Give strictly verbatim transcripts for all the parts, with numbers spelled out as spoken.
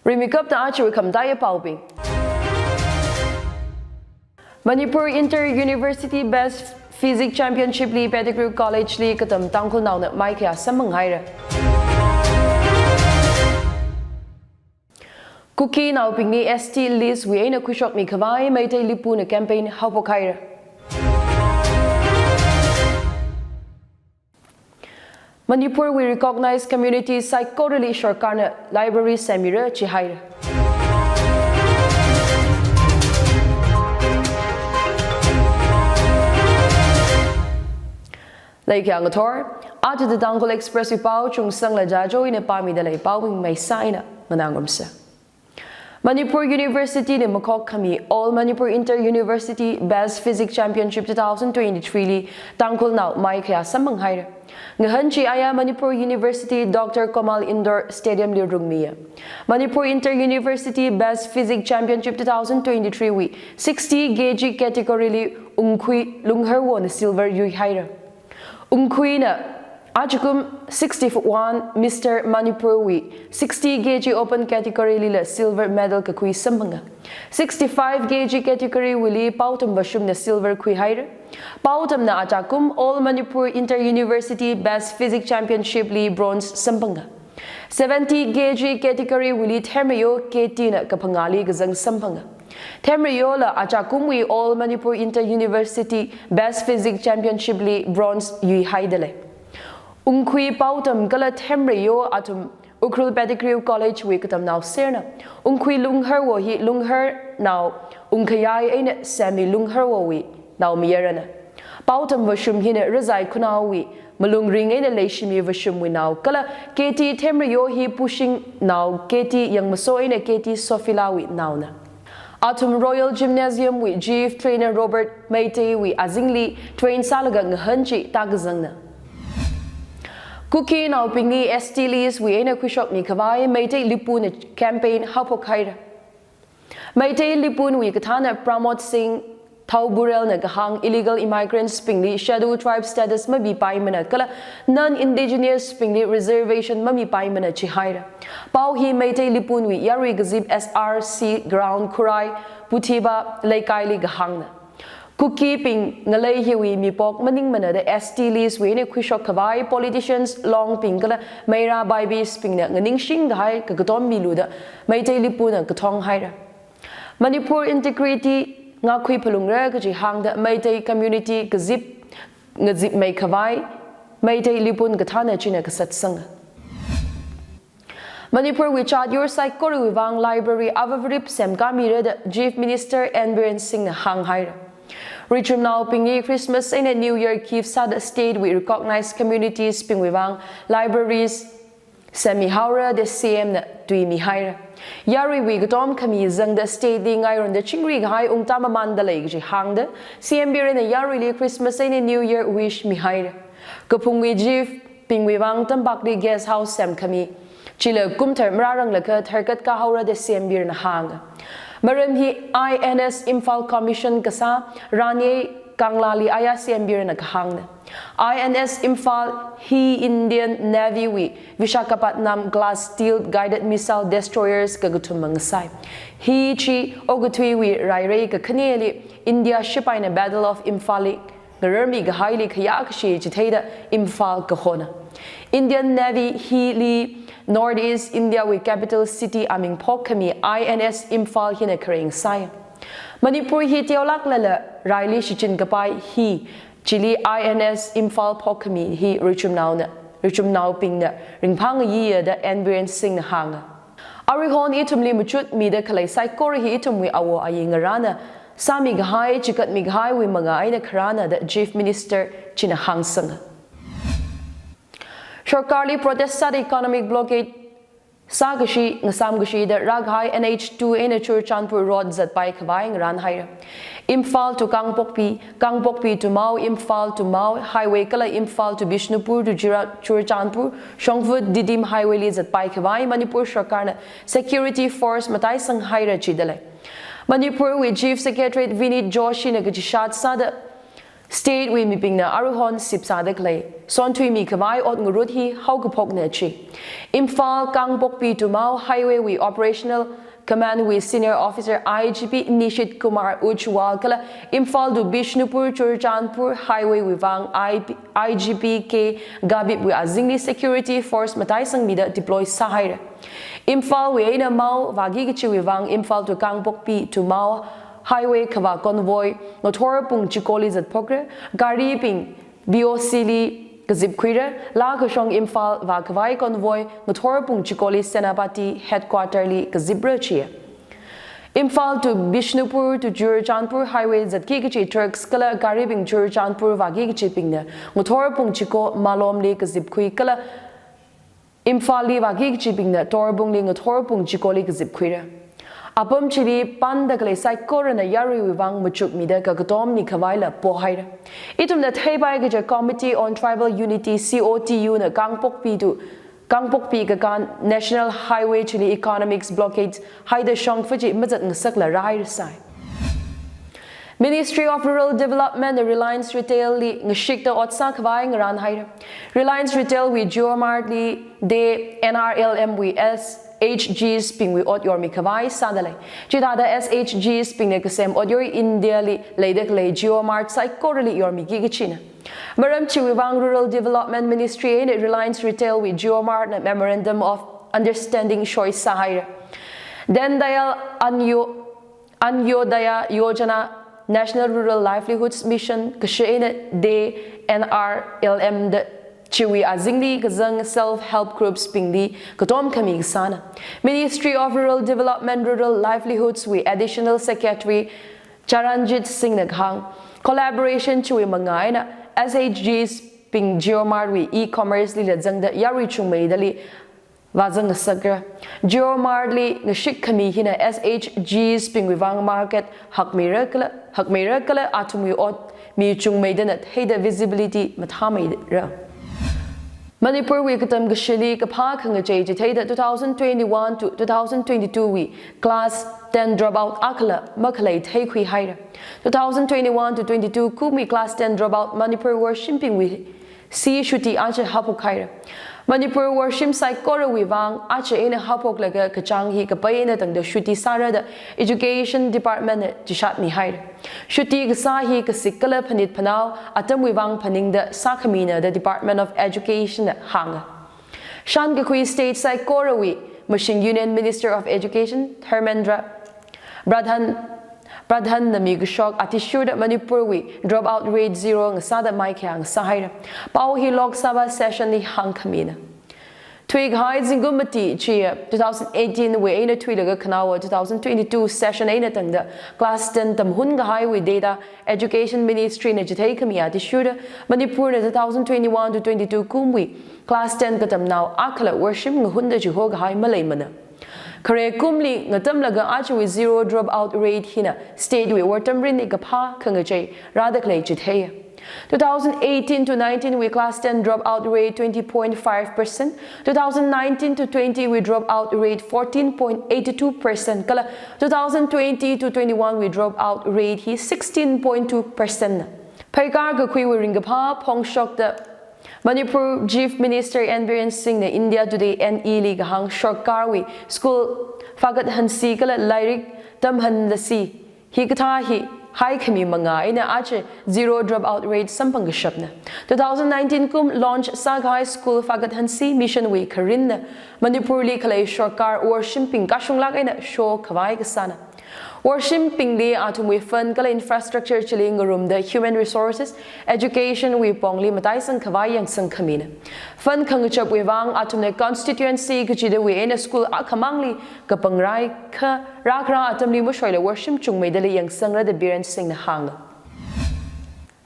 Rimikapta aja khamataiya paobing. Manipur Inter University Best Physics Championship li Pettigrew College li katam Tangkhulnaona maikhayā samphang haira. Kukinaobingli S T list wui eina khuishokmi khavai Meitei Lipuna campaign haophok haira. Manipur wui recognized community saikorali sarkarna library semira jihaira. Leikha ngathor, aja The Tangkhul Express wui pao Chungsangla Jajo ina pāmida lei, paobing maisā ina nganā ngarumsa. Manipur University na makhok khami All Manipur Inter University Best Physics Championship two thousand twenty-three li Tangkhulnao maikhayā samphang haira. Ngahān chi aya Manipur University Doctor Komal Indoor Stadium li rungmiya. Manipur Inter University Best Physics Championship two thousand twenty-three wui sixty K G category li Ungkhui Lungharwona silver yuihaira. Ungkhuina ajakum sixty-one Mister Manipur wui sixty K G open category lila silver medal kakhui samphanga. Sixty-five K G category wuili Paotam Vashumna silver khuihaira. Paotamna ajakum All Manipur Inter University Best Physics Championship li bronze samphanga. Seventy K G category wuili Themreyo K T na kaphangāli kazang samphanga. Themreyola ajakumwui All Manipur Inter University Best Physics Championship li bronze yuihaida lei. Ungkhui Paotam kala Themreyo athum Ukhrul Pettigrew College wui katamnao serna. Ungkhui Lungharwo hi Lungharnao ungkhayai eina semmi Lungharwowui naomayarana. Paotam Vashum hina Razai khunaowui malung ring eina leishimi Vashumwui nao kala K T Themreyo hi Pushing nao K T Yangmaso eina K T Sophilawui naona. Athum Royal Gymnasium wui G F trainer Robert Meiteiwui azingli train sālaga ngahān chi tākazangna. Kukinaobingli S T list wui eina khuishokmi khavai Meitei Lipuna campaign haophok haira. Meitei Lipunwui kathāna Pramod Singh Thauburelna kahāng illegal immigrants bingli Scheduled Tribe status mamipaimana kala non-indigenous bingli reservation mamipaimana jihaira. Pao hi Meitei Lipunwui yarui kazip S R C ground Khurai Puthiba Leikaili kahāngna. Kukibing ngalei hiwui mipok maningmana da S T list wui eina khuishok khavai politicians Longbing kala Meira Baibis bingna nganingshing kahai kakatom milu da Meitei Lipuna kathong haira. Manipur integrity ngakhui phalungra kaji hāngda Meitei community kazip ngazipmei khavai Meitei Lipun kathāna china kasatsanga. Manipurwui chat yur saikorawui vang library avavarip semkāmira da Chief Minister N Biren Singhna hānghaira. Richumnaobingli Christmas eina New Year gift sāda state wui recognized communities bingwui vang libraries semmihaora da C M na tuimihaira. Yaruiwui katom khami zangda state li ngairunda chingri kahai ungta mamanda lei kaji hāngda C M Birenna yaruili Christmas eina New Year wish mihaira. Kaphungwui chief bingwui vang Tampakli guest house semkhami chila kumthar marāranglakha tharkat kahaora da C M Birenna hānga. Maram hi I N S Imphal commission kasā Rani Kanglali aya C M Birenna kahāngna. I N S Imphal hi Indian Navy wui Visakhapatnam class stealth guided missile destroyers kakathuma ngasai. Hi chi okathuiwui rairei kakhaneli India shipaina Battle of Imphal li ngararmi kahaili khayā kashi chitheida Imphal kahona. Indian Navy hili North East India wui capital city aming phokkhami I N S Imphal hina khareng sai. Manipur hi teolāklala raili shichin kapai hi chili I N S Imphal phokkhami hi Richumnaona, Richumnaobingna ringphāngayiya da N Biren Singhna hānga. Aruihon ithumli machutmida khalei saikora hi ithumwui awo ayi ngarāna sāmi kahai, chikatmi kahaiwui mangā eina kharāna da Chief Minister china hāngsanga. Sarkarli protest sāda economic blockade sākashi, ngasāmkashi da rākahai N H two eina Churachandpur road zatpai khavai ngarānhaira. Imphal to Kangpokpi, Kangpokpi to Mao, Imphal to Mao highway kala Imphal to Bishnupur to Chura-, Churachandpur, Shongvut Didim highway li zatpai khavai Manipur sarkarna security force mataisanghaira jidalei. Manipurwui Chief Secretary Vineet Joshina kachishat sāda State wui mibingna aruihon sipsāda khalei sonthuimi khavai ot ngarut hi haokaphokna chi. Imphal Kangpokpi Tumao Highway wui Operational Command wui Senior Officer I G P Nishit Kumar Ujjwal kala Imphal to Bishnupur Churachandpur Highway wui vang I P, I G P K Gabip wui azingli security force mataisangmida deploy sāhaira. Imphal wui eina Mao vāki kachiwui vang Imphal to Kangpokpi Tumao Highway khavā convoy ngathor pung chikoli zatphokra, garibing B O C li kazipkhuira, Lakhashong Imphal vā khavai convoy ngathor pung chikoli Senapati headquarter li kazipra chiya. Imphal to Bishnupur to Churachandpur Highway zatki kachi trucks kala garibing Churachandpur vāki kachibingna ngathor pung chiko Malomli kazipkhui kala Imphalli vāki kachibingna Torbungli ngathor pung chikoli kazipkhuira. Apam chili panda khalei saikorana yaruiwui vang machukmida kakatommi khavaila pohaira. Ithumna theipai kaja Committee on Tribal Unity, C O T U na Kangpokpi to Kangpokpi kakān National Highway chili economics blockade haida shongfa chi mazatngasakla rāhairasai. Ministry of Rural Development na Reliance Retail li ngashikta ot sākhavai ngarānhaira. Reliance Retail wui Jio Mart li de N R L M wui S H Gs bingwui ot yormi khavai sādalei. Chithāda S H Gs bingna kasem ot yor India li leida khalei Jio Mart saikorali yormiki kachina. Maram chiwui vang Rural Development Ministry eina Reliance Retail wui Jio Mart na Memorandum of Understanding shoi sāhaira. Deen Dayal Anyo Antyodaya Yojana, National Rural Livelihoods Mission kashi eina de N R L M da chiwui azingli kazang self-help groups bingli katom khami kasāna. Ministry of Rural Development Rural Livelihoods wui Additional Secretary Charanjit Singh na kahāng, collaboration chiwui mangā eina S H Gs bing Jio Mart wui e-commerce lila zangda yarui chungmeidali vāzangngasakra. Jio Mart li ngashik khami hina S H Gs bingwui vang market hakmeira kala, hakmeira kala athumwui ot mi chungmeidana theida visibility mathāmeira. Manipur wui katam kashili kaphā khangachei chitheida two thousand twenty-one to two thousand twenty-two wui class ten dropout akhala makhalei theikhuihaira. Two thousand twenty-one to twenty-two kumwui class ten dropout Manipur worshimbingwui si shuti aja haophokhaira. Manipur worshim saikorawui vang aja eina haophoklaga kachāng hi kapai eina tangda shuti sāra da Education Department na chishatmihaira. Shuti kasā hi kasik kala phanit phanao atamwui vang phaningda sākhamina da Department of Education na hānga. Shankakhui state saikorawui mashing Union Minister of Education Dharmendra Pradhan, Pradhan na mikashok athishurda Manipur wui dropout rate zero ngasāda maikhayang sāhaira. Pao hi Lok Sabha session li hāngkhamina. Thuikahai zingkum mati chiya two thousand eighteen wui eina thuilaga khanaowa two thousand twenty-two session eina tangda class ten tamhun kahaiwui data Education Ministry na chitheikhami athishurda Manipur na two thousand twenty-one to twenty-two kumwui class ten katamnao akhala worshim ngahunda chiho kahai maleimana. Khare kumli ngatamlaga ajawui zero dropout rate hina state wui wortamrinli kaphā khangachei rāda khalei chitheiya. Two thousand eighteen to nineteen wui class ten dropout rate twenty point five percent, two thousand nineteen to twenty wui dropout rate fourteen point eight two percent kala two thousand twenty to twenty-one wui dropout rate hi sixteen point two percent na. Pheikar kakhuiwui ringkaphā phongshokta Manipur Chief Minister N Biren Singh na India Today N E li kahāng sorkarwui school faghathansi kala lairik tamhanlasi hikathā hi haikhami mangā eina aja zero dropout rate samphang kashapna. Two thousand nineteen kum launch sākahai school faghathansi mission wui kharinna Manipur li khalei sorkar worshimbing kashunglāk eina shokhavai kasāna. Worshimbingli athumwui fund kala infrastructure chili ngarumda human resources, education wui pongli mataisang khavai yangsang khamina. Fund khangachapwui vang athumna constituency kachidawui eina school akhamangli kapangrai kha rākhara atamli mashoila worshim chungmeidali yangsangra da Biren Singh na hānga.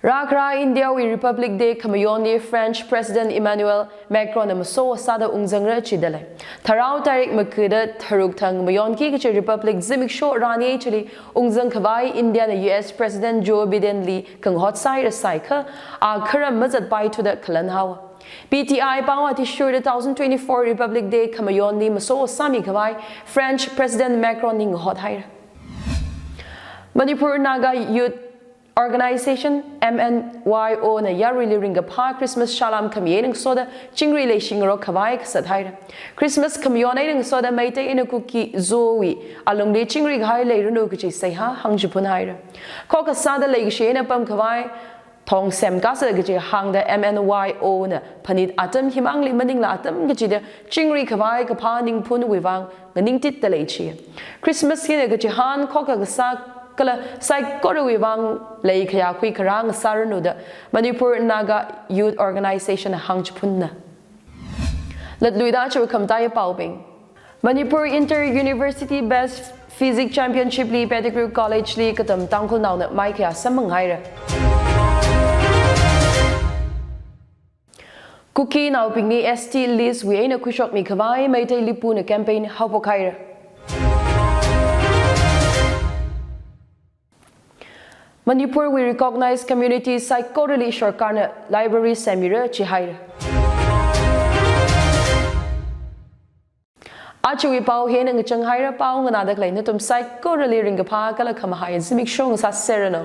Rākhara India wui Republic Day khamayonli French President Emmanuel Macron na maso sāda ungzangra chidalei. Tharao tarik makhada tharuk thang mayonki kachi Republic zimiksho rani chili ungzang khavai India na U S President Joe Biden li khanghot sāhaira saikha, a kharam mazatpai thuda khalan haowa. P T I pao athishurda two thousand twenty-four Republic Day khamayonli maso sāmi khavai French President Macron li ngahot haira. Manipur Naga Youth Organization M N Y O na yaruili ringkaphā Christmas shālam khami eina ngasoda chingri leishingarok khavai kasat haira. Christmas khamayon eina ngasoda Meitei eina Kuki Zowui alungli chingri kahai leiranu kaji seihā hāngchiphun haira. Khokkha sāda leikashi eina pam khavai thong semkasa kaji hāngda M N Y O na phanit atam himangli maningla atam kachida chingri khavai kaphā ningphunwui vang nganingtitda leichi. Christmas hina kachihān khokkha kasā kala saikorawui vang leikhayā khuikharā ngasāranu da Manipur Naga Youth Organization hāngchiphunna. Latluida chiwui khamataiya paobing. Manipur Inter University Best Physique Championship li Pettigrew College li katam Tangkhulnaona maikhayā samphang haira. Kukinaobingli S T list wui eina khuishokmi khavai Meitei Lipuna campaign haophok haira. Manipurwui recognized community saikorali sorkarna library semira chihaira. Ajawui pao hina ngachang haira, pao nganāda khalei nathum saikorali ringkaphā kala khamahai zimiksho ngasāserranu.